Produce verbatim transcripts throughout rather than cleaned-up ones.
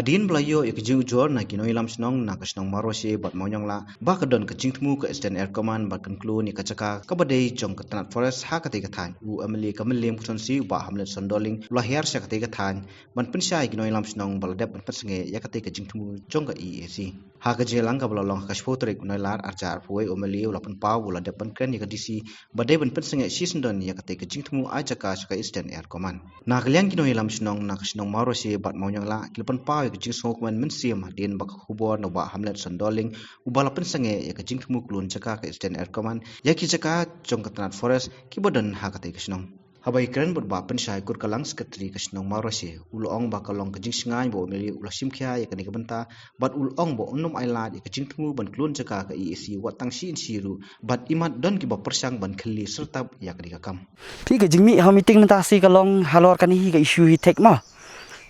Hadien ba la ïoh ïa ka jingujor na ki nongïalam shnong na ka shnong Mawrashe bad Mawnianglah ba ka don ka jingthmu ka Eastern Air Command ban kynklun ïa ka jaka kaba dei jong ka tnat forest ha katei ka thaiñ, u M L A ka Mylliem constituency, u Bah Hamlet Sondoling, u la hiar sha katei ka thaiñ ban pynshai ïa ki nongïalam shnong ba la dep ban pynsangeh ïa katei ka jingthmu jong ka E A C. Ha ka jingïalang kaba la long ha ka shiphew tarik u Nailar arhajar arphew wei, u M L A u la pynpaw ba u la dep ban kren ïa ka D C ba dei ban pynsangeh shisyndon ïa katei ka jingthmu ai jaka sha ka Eastern Air Command. Na ka liang ki nongïalam shnong na ka shnong Mawrashe bad Mawnianglah ki la pynpaw ïa ka jingsngewkmen mynsiem hadien ba ka khubor na u Bah Hamlet Sondoling, uba la pynsangeh ïa ka jingthmu klun jaka ka Eastern Air Command ïa ki jaka jong ka tnat forest kiba don ha katei ka shnong. Haba ïakren bad u Bah Pynshai Kurkalang, Secretary ka shnong Mawrashe, u la ong ba ka long ka jingshngaiñ ba u M L A u la shim khia ïa kane ka bynta, bad u la ong ba un ym ailad ïa ka jingthmu ban klun jaka ka E A C wat tang shi inshi ruh, bad imat don kiba pyrshang ban khyllie syrtap ïa kane ka kam. Phi, ka jingmih ha meeting mynta shi ka long halor kane hi ka issue hi thik mo.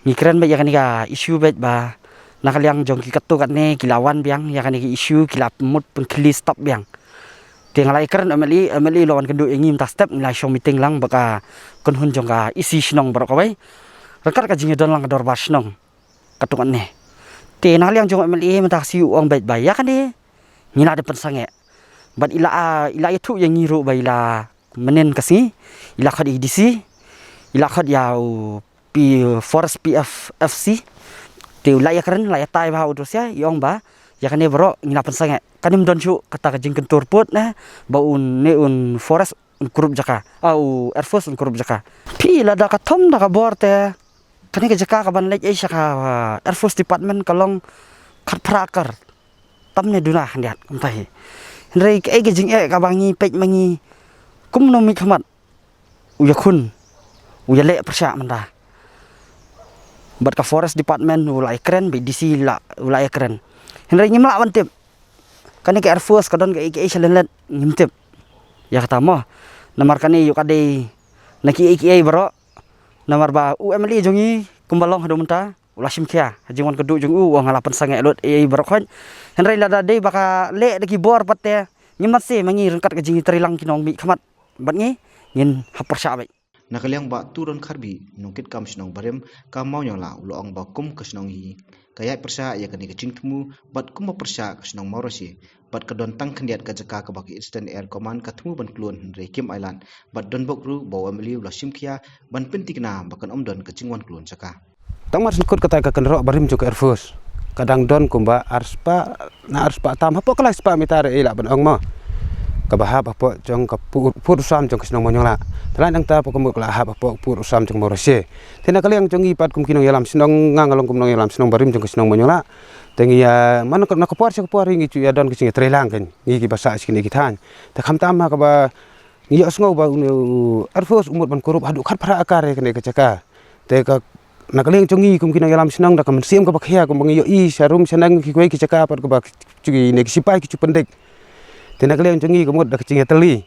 Ngi kren beit ïa kane ka issue beit ba na ka liang jong ki katto katne ki la wan biang ïa kane ka issue, ki la mut pynkhyllie stop biang. Te nga la ïakren M L A, M L A u la wan kynduh ïa ngi mynta step, ngi la shong meeting lang bad ka kynhun jong ka E C shnong baroh kawei. Ryngkat ka jingïadon lang ka dorbar shnong katto katne. Te na ka liang jong M L A mynta shi u ong beit ba ïa kane ngi la dep pynsangeh. Bad i la, i la ïathuh ïa ngi ruh ba i la mynnin ka sngi i la khot ïa i D C, i la khot ïa u P, Forest P F F C. Te u la ïakren, la ïatai bha u dossier, i ong ba ïa kane baroh ngi la pynsangeh. Kan ym don shuh kata ka jingkyntur pud ne ba une un forest un kurup jaka, ah, u Air Force un kurup jaka. Phi, lada ka thom da ka bor te kane ka jaka kaban leit ei sha ka, ah, Air Force Department ka long khatphra akar. Tam ne duna khyndiat kumta hi. Hynrei kaei ka jingeh kaba ngi peit ma ngi, kumno mih khmat u ïakhun, u ïaleh pyrshah mynta. Bad ka Forest Department u la ïakren, bad D C la, u la ïakren. Hynrei ngim lah ban tip. Kane ka Air Force ka don kaei kaei sha lyndet ngim tip ïa kata mo. Namar kane ïoh ka dei na kiei kiei baroh. Namar ba u M L A jong ngi kumba long haduh mynta u la shim khia ha jingwan kynduh jong u, u ong nga la pynsangeh lut ei ei baroh khoit. Hynrei lada dei ba ka leh da ki bor pat te, ngim mat se ma ngi ryngkat ka jingïatreilang ki nongmihkhmat bad ngi, ngin hap pyrshah beit. Na ka liang Bah Turon Kharbi, nongkitkam shnong barim ka Mawnianglah, u la ong ba kum ka shnong hi ka ïaid pyrshah ïa kane ka jingthmu, bad kumba pyrshah ka shnong Mawrashe, bad ka don tang khyndiat ka jaka kaba ka Eastern Air Command ka thmu ban klun, hynrei kim ailad, bad donbok ruh ba u M L A u la shim khia ban pynthikna ba kan ym don ka jingwan klun jaka. Tang mar shu kut kata ka kynroh barim jong ka Air Force ka dang don kumba arspah, na arspah tam hapoh ka laispah meter ei lah ban ong mo. Kaba hap hapoh jong ka pud, pud u sam jong ka shnong Mawnianglah. Te lait nangta hapoh ka mut ka la hap hapoh pud u sam jong Mawrashe. Te na ka liang jong ngi pat kum ki nongïalam shnong, nga nga long kum nongïalam shnong barim jong ka shnong Mawnianglah. Te ngi ïa, man na ka por sha ka por ngi ju ïa don ka jingïatreilang kan, ngi kiba sah sha kine ki thaiñ. Te khamtam ha kaba ngi ïohsngew ba une u Air Force u mut ban kurup haduh khatphra akar ïa kane ka jaka. Te ka, na ka liang jong ngi kum ki nongïalam shnong da ka mynsiem kaba khia kumba ngi ïohi sharum shaneng kiwei ki jaka pat kaba ki, ne ki sipai ki ju pyndik. Te na ka liang jong ngi ka mut da ka jingïatylli.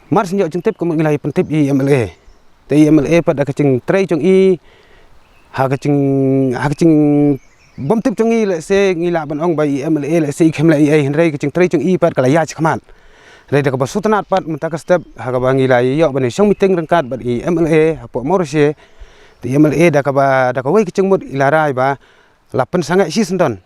Mar shu ïoh jingtip ka mut ngi la ïa pyntip ïa i M L A. Te i M L A pat da ka jingtrei jong i, ha ka jing, ha ka jing bym tip jong ngi lehse ngi lah ban ong ba i M L A lehse i khlem leh ei ei, hynrei ka jingtrei jong i pat ka la ïaid shakhmat. Hynrei da kaba sngewtynnat pat mynta ka step ha kaba ngi la ïoh ban ïa shong meeting ryngkat bad i M L A hapoh Mawrashe. Te i M L A da kaba, da kawei ka jingmut i la rai ba la pynsangeh shisyndon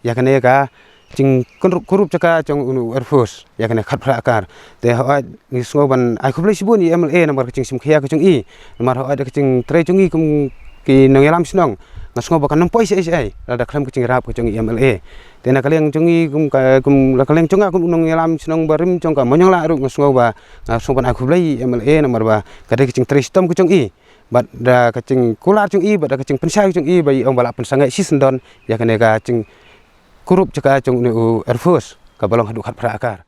ïa kane ka jingkurup, kurup jaka jong une u Air Force ïa kane khatphra akar. Te hooid ngi sngew ban ai khublei shibun ïa i M L A namar ka jingshim khia ka jong i. Namar hooid da ka jingtrei jong i kum ki nongïalam shnong, nga sngew ba kan ym poi shaei shaei lada khlem ka jingïarap ka jong i M L A. Te na ka liang jong i kum ka, kum na ka liang jong nga kum u nongïalam shnong barim jong ka Mawnianglah ruh nga sngew ba, nga sngew ban ai khublei ïa i M L A namar ba ka dei ka jingtrei shitom ka jong i. Bad da ka jingkular jong i, bad da ka jingpynshai jong i ba i ong ba la pynsangeh shisyndon ïa kane ka jingkurup jaka jong une u Air Force kaba long haduh khatphra akar.